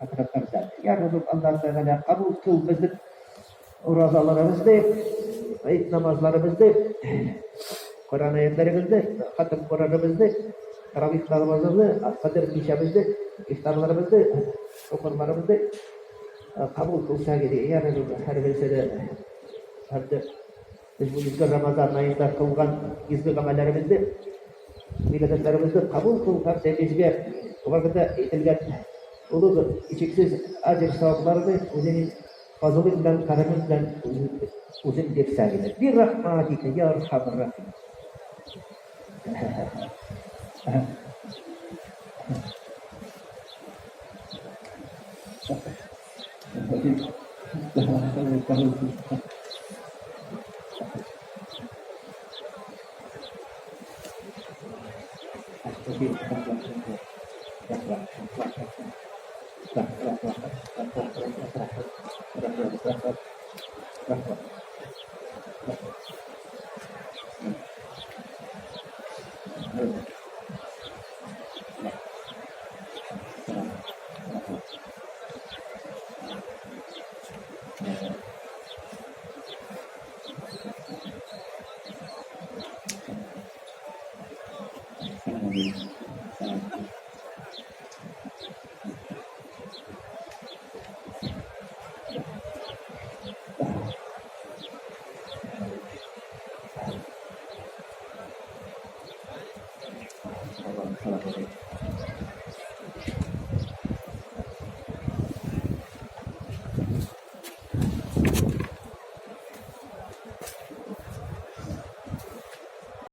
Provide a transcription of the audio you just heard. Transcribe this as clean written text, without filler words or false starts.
хәсрәтләрдән. Я Раббым, Аллаһ Тәгалә, кабул кыл безнең уразаларыбызны, гает намазларыбызны, Коръән аятларыбызны, хатым Коръәнебезне, таравих намазыбызны, кадер кичәбезне, ифтарларыбызны, сохурларыбызны кабул кылсаң иде. Я Раббым, һәрберсене һәм дә без бу изге Рамазан аенда кылган изге гамәлләребезне, гыйбадәтләребезне кабул кыл һәм дә безгә вәгъдә ителгән олуг ичексез әҗер-савапларны үзеңнең фазылың белән, кәрәмең белән үзең бирсәң иде. Бирахматика, я архамар рахимин.